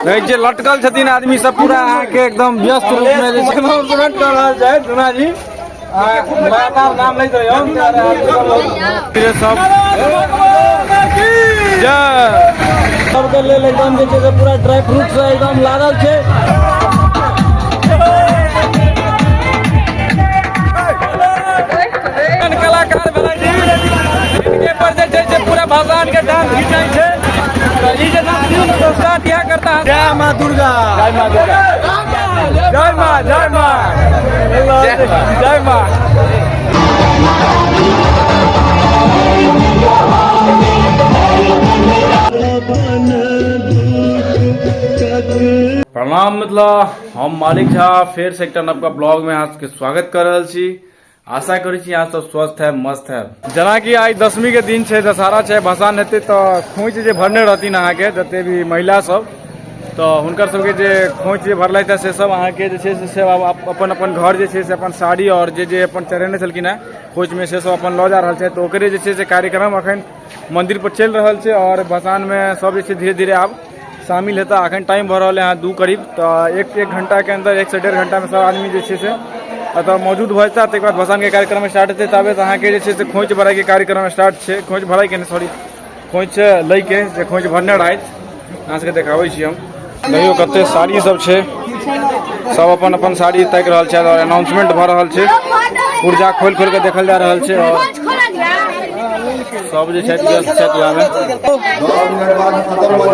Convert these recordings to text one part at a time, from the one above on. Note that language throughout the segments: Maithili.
देखै छियै लटकल छथिन आदमी सब पूरा अहाँके एकदम व्यस्त रूप में जे छै अनाउंसमेंट कऽ रहल छै दुना जी। लगातार नाम लैत रहियौ सब। जय सबके लेल एकदम जे छै से पूरा ड्राई फ्रूट से एकदम लागल छै। कलाकार भेलै जी, इनके पर जे छै से पूरा भगवान के डांस खींचै छै। तऽ ई जे नाम दियौ ने तो स्टार्ट इएह करता है। जय माँ दुर्गा, जय माँ दुर्गा, जय माँ, जय माँ, जय माँ। प्रणाम मिथिला, हम मालिक झा फेर से एकटा नवका ब्लॉग में अहाँ सबके स्वागत कर रहल छी। आशा करै छी अहाँ सब स्वस्थ है, मस्त है। जेनाकि आइ दशमी के दिन छै, दशहरा छै, भसान हेतै तऽ खोंइछ जे भरने रहथिन अहाँके जते भी महिला सब, तऽ हुनकर सबके जे खोंइछ जे भरलथि से सब अहाँके जे छै से आब अपन अपन घर जे छै से अपन साड़ी और जे जे अपन चढ़ेने छलखिन हेँ खोंइछ में से सब अपन लऽ जा रहल छै। तऽ ओकरे जे छै से कार्यक्रम अखन मंदिर पर चलि रहल छै और भसान में सब जे छै धीरे धीरे आब शामिल हेता। अखन टाइम भऽ रहल है अहाँ 2 करीब, तऽ एक घंटा के अंदर 1 से 1.5 घंटा में सब आदमी जे छै से एतऽ मौजूद भऽ जेता। ताहिके बाद भसान के कार्यक्रम स्टार्ट हेतै। ताबे तऽ अहाँके जे छै से खोंइछ भराइ के कार्यक्रम स्टार्ट छै। खोंइछ भराइ के नहि, सॉरी, खोंइछ लै के, जे खोंइछ भरने रहथि अहाँ सबके देखाबै छी हम। देखियौ कते साड़ी सब छै, सब अपन अपन साड़ी ताकि रहल छै और अनाउंसमेंट भऽ रहल छै। पुर्जा खोलि खोलि के देखल जा रहल छै और सब जे छथि व्यस्त छथि वएहमे।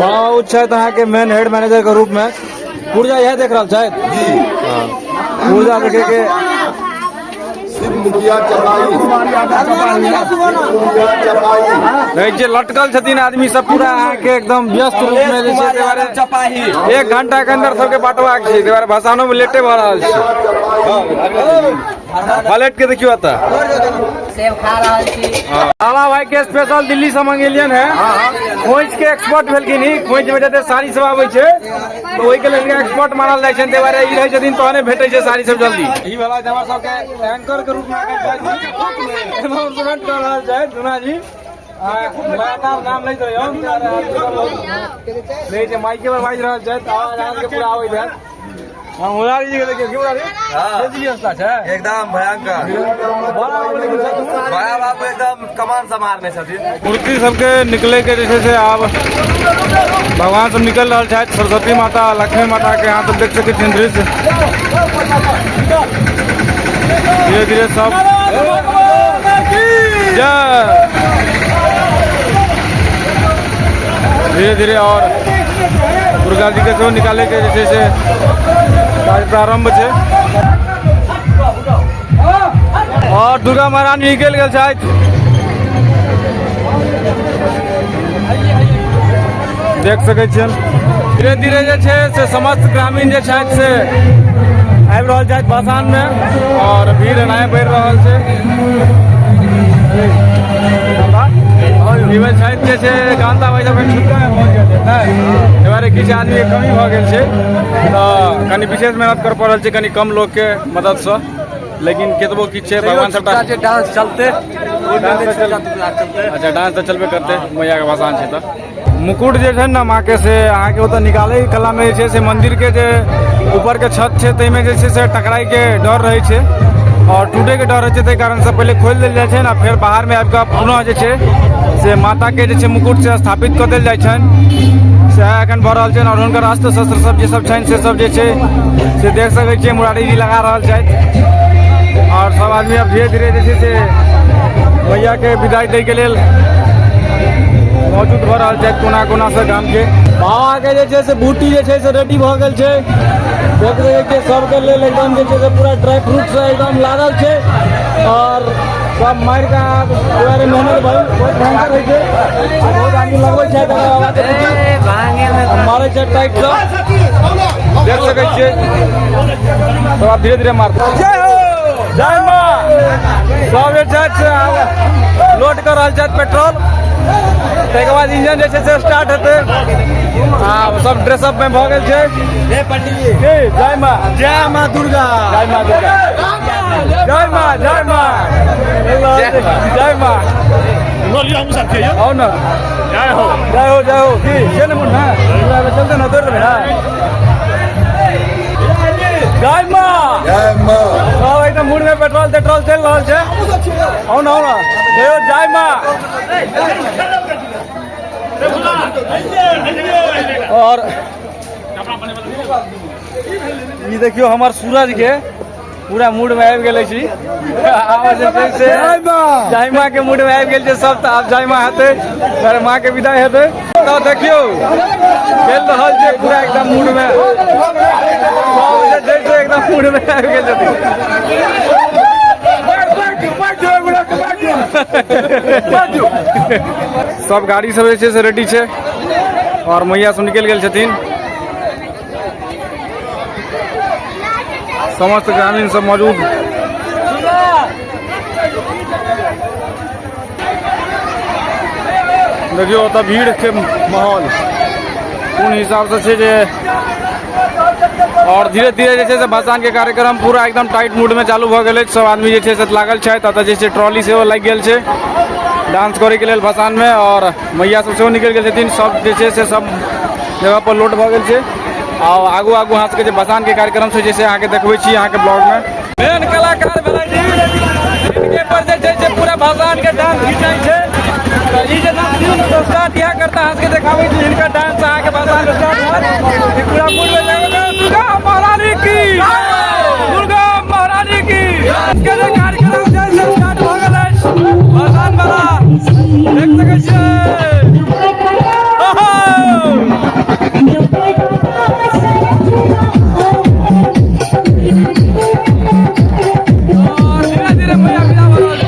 हँ, ओ छथि अहाँके मेन हेड मैनेजर के रूप में। पुर्जा इएह देख रहल छथि। हँ, पुर्जा देखे के देखै छियै लटकल छथिन आदमी सब पूरा अहाँके एकदम व्यस्त रूप में जे छै। ताहि दुआरे 1 घंटा के अंदर सबके बांटबाक छै, ताहि दुआरे भसानो में लेटे भऽ रहल छै। पलट के देखियौ एतऽ सेब खा रहल छी। लाला भाई के स्पेशल दिल्ली से मंगेलियन है। खोंइछ के एक्सपर्ट भेलखिन ई। खोंइछ में जते साड़ी सब आबै छै तऽ ओहि के लेल एक्सपर्ट मानल जाइ छनि। ताहि दुआरे ई रहै छथिन तहने भेटै छै साड़ी सब जल्दी। ई वाला जे हमर सबके एंकर के रूप में अनाउंसमेंट कऽ रहल छै दुना जी। लगातार नाम लैत रहियौ। देखै छियै माइके पर बाजि रहल छथि, आवाज अहाँ सबके पूरा आबैत हैत। हाँ, मुरारी जी के देखियौ, की मुरारी? हाँ। कैसी व्यवस्था छै? एकदम भयंकर। बड़ा बाबू लेकिन छथि। बड़ा बाबू एकदम कमान सम्हारने छथिन। मूर्ति सबके निकले के जे छै से आब भगवान सब निकल रहल छथि। सरस्वती माता, लक्ष्मी माता के अहाँ सब देख सकै छियनि दृश्य। धीरे धीरे सब जय धीरे धीरे और दुर्गा जी के सेहो निकाले के जे छै से कार्य प्रारंभ छै और दुर्गा महारानी निकलि गेल छथि। देख सकै छियनि धीरे धीरे जे छै से समस्त ग्रामीण जे छथि से आबि रहल छथि भसान में और भीड़ एनाहे बढ़ि रहल छै। ई बेर छथि जे छै कांता भाई सब छुटका में पहुँच गेल छै ने, एहि दुआरे किछु आदमीके कमी भऽ गेल छै तऽ कनि विशेष मेहनत करऽ पड़ल छै, कनि कम लोकके मददसँ। लेकिन केतबो किछु छै भगवान सबटा जे डांस चलते। डांस तऽ चल- अच्छा, डांस तऽ चलबे करतै, मैया के भसान छै। तऽ मुकुट जे छै ने माँ के से अहाँके ओतऽ निकालै कला में जे छै से मंदिर के जे ऊपर के छत छै ताहिमे जे छै से टकराइ के डर रहै छै और टूटे के डर रहै छै, ताहि कारण से पहिले खोलि देल जाइ छै ने, फेर बाहर में आबि कऽ पुनः जे छै से माता के जे छै मुकुट से स्थापित कऽ देल जाइ छनि। सएह एखन भऽ रहल छनि और हुनकर अस्त्र शस्त्र सब जे सब छनि से सब जे छै से देख सकै छियै मुरारी जी लगा रहल छथि और सब आदमी आब धीरे धीरे जे छै से मैया के विदाई दै के लेल मौजूद भऽ रहल छथि कोना कोना से गाम के। बाबा के जे छै से बूटी जे छै से रेडी भऽ गेल छै। देख सकै छियै सबके लेल एकदम जे छै से पूरा ड्राई फ्रूट से एकदम लागल छै और सब मारि कऽ आब दुआरे मेहनत भइल बहुत भयंकर होइ छै। बहुत आदमी लगबै छै बाबा के बूटी, मारै छै टाइट सँ। देख सकै छियै सब आब धीरे धीरे मारतै। जय हो, जय माँ। सब जे छथि से आब लोड कऽ रहल छथि पेट्रोल, ताहिके बाद इंजन जे छै से स्टार्ट हेतै। आ सब ड्रेसअप में भऽ गेल छै। की जय माँ, जय माँ दुर्गा, जय माँ दुर्गा, जय माँ, जय माँ, जय माँ। आउ ने, जय हो, जय हो, जय हो। की से ने मुन्ना? आबे चलते ना, दौड़ देबै ना। जय माँ, जय माँ। सब एकदम मूड में पेट्रोल तेट्रोल चलि रहल छै। आउ ना, आउ ना, जय माँ। और ई देखियो हमर सूरज के पूरा मूड में आबि गेल छी। आब जे छै से जय माँ के मूड में आबि गेल छै सब, तऽ आब जय माँ हेतै, फेर माँ के विदाई हेतै। तऽ देखियौ चलि रहल छै पूरा एकदम मूड में, सब जे छै से एकदम मूड में आबि गेल छथिन। सब गाड़ी सब जे छै से रेडी छै और मैया सब निकलि गेल छथिन। समस्त ग्रामीण सब मौजूद। देखियौ ओतऽ भीड़ के माहौल कोन हिसाब से छै जे, और धीरे धीरे जे छै से भसान के कार्यक्रम पूरा एकदम टाइट मूड में चालू भऽ गेल अछि। सब आदमी जे छै से लागल छथि। एतऽ जे छै ट्रॉली सेहो लागि गेल छै डांस करे के लेल भसान में, और मैया सब सेहो निकलि गेल छथिन। सब जे छै से सब जगह पर लोड भऽ गेल छै। आ आगू आगू अहाँ सबके जे भसान के कार्यक्रम छै से अहाँके देखबै छी अहाँके ब्लॉग में। मेन कलाकार भेलै जी, इनके पर जे छै से पूरा भसान के डांस खींचाइ छै। तऽ ई जे नाम स्टार्ट इएह करता, अहाँ सबके देखाबै छी हिनकर डांस। अहाँके भसान स्टार्ट होयत, ई पूरा मूड में जाएगा। दुर्गा महारानी की, दुर्गा महारानी की। के जे कार्यक्रम छै से स्टार्ट भऽ गेल अछि भसान वाला, देख सकै छियै। ओहो! और धीरे धीरे मैया विदा भऽ रहल छै।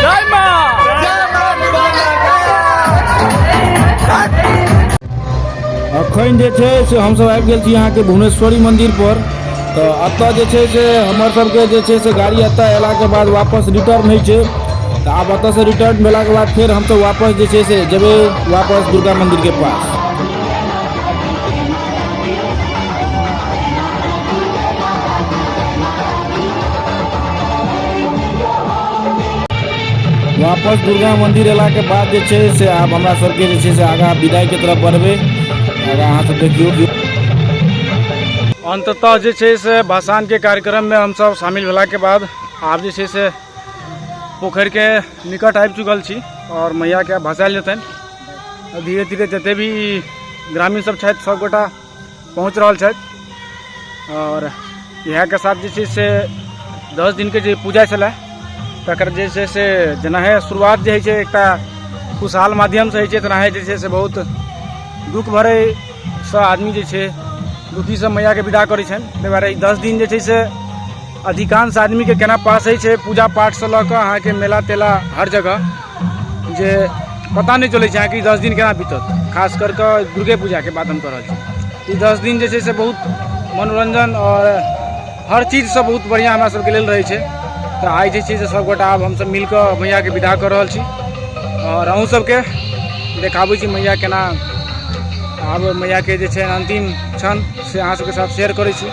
जय माँ। अखन जे छै से हमसब आबि गेल छी अहाँके भुवनेश्वरी मंदिर पर। तऽ एतऽ जे छै से हमर सबके जे छै से गाड़ी एतऽ अयलाके बाद वापस रिटर्न होइ छै। तऽ आब एतऽसँ रिटर्न भेलाके बाद फेर हमसब वापस जे छै से जेबै वापस दुर्गा मंदिरके पास। वापस दुर्गा मंदिर अयलाके बाद जे छै से आब हमरा सबके जे छै से आगाँ विदाइके तरफ बढ़बै। आगाँ अहाँ सब देखियौ। अंततः जे छै से भसानके कार्यक्रममे हमसब शामिल भेलाके बाद आब जे छै से पोखरिके निकट आबि चुकल छी और मैयाके आब भसायल जेतनि। धीरे धीरे जते भी ग्रामीण सब छथि सब गोटा पहुँच रहल छथि। और इएहके साथ जे छै से 10 दिनके जे पूजा छलै तकर जे छै से जेनाहे शुरुआत जे होइ छै एकटा खुशहाल माध्यमसँ होइ छै, तेनाहे जे छै से बहुत दुःख भरैसँ आदमी जे छै दुखीसँ मैयाके विदा करै छनि। ताहि दुआरे ई 10 दिन जे छै से अधिकांश आदमीके केना पास होइ छै, पूजा पाठसँ लऽ कऽ अहाँके मेला तेला हर जगह जे पता नहि चलै छै अहाँके ई 10 दिन केना बीतत। खास कर कऽ दुर्गे पूजाके बात हम कऽ रहल छी। ई 10 दिन जे छै से बहुत मनोरंजन आओर हर चीजसँ बहुत बढ़िआँ हमरा सबके लेल रहै छै। तऽ आइ जे छै से सबगोटा आब हमसब मिलकऽ मैयाके विदा कऽ रहल छी आओर अहूँ सबके देखाबै छी मैया केना आब मैयाके जे छै अन्तिम क्षण से अहाँ सबके साथ शेयर करै छी।